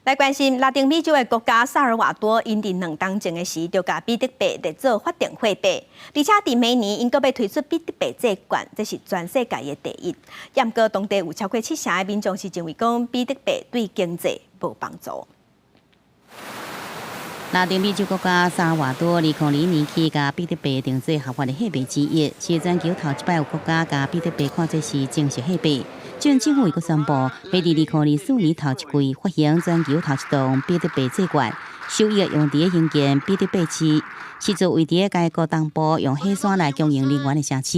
來關心拉丁美洲的國家薩爾瓦多，𪜶佇2冬前的時就共比特幣列做法定貨幣，而且佇明年𪜶閣欲推出比特幣債券，這是全世界的第一。毋過當地有超過七成的民眾是認為講比特幣對經濟無幫助。拉丁美洲國家薩爾瓦多，2021年起共比特幣定做合法的貨幣之一，是全球頭一擺有國家共比特幣看做是正式貨幣。政府閣宣布，欲佇2024年頭一季發行全球頭一檔比特幣債券，收益用佇興建比特幣市，是做位佇該國東部用火山來供應能源的城市。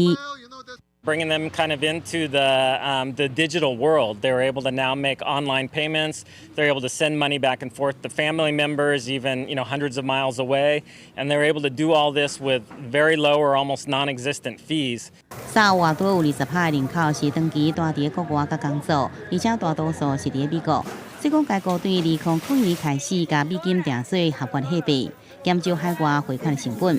Bringing them kind of into the digital world. They're able to now make online payments. They're able to send money back and forth to family members, even hundreds of miles away, and they're able to do all this with very low or almost non-existent fees. 薩爾瓦多有20%的人口是長期蹛佇國外佮工作，而且大多數是佇美國。所以講，該國對2001年開始共美金定做合法貨幣，減少海外匯款的成本。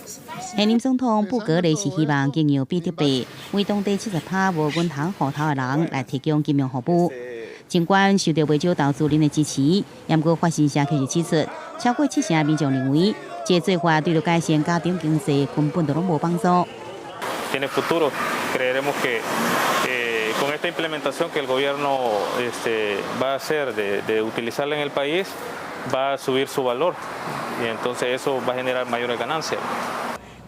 現任總統布格雷是希望經由比特幣為當地70%無銀行戶頭的人來提供金融服務。儘管受著袂少投資人的支持，毋過法新社卻是指出，超過七成的民眾認為，這個做法對著改善家庭經濟根本就攏無幫助。 Tiene futuro. Creeremos que con esta implementación que el gobierno va a hacer de utilizarla en el país, va a subir su valor y entonces eso va a generar mayores ganancias.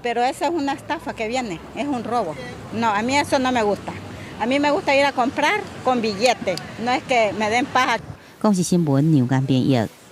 Pero esa es una estafa que viene, es un robo. No, a mí eso no me gusta. A mí me gusta ir a comprar con billete, no es que me den paja. 公視新聞梁間編譯。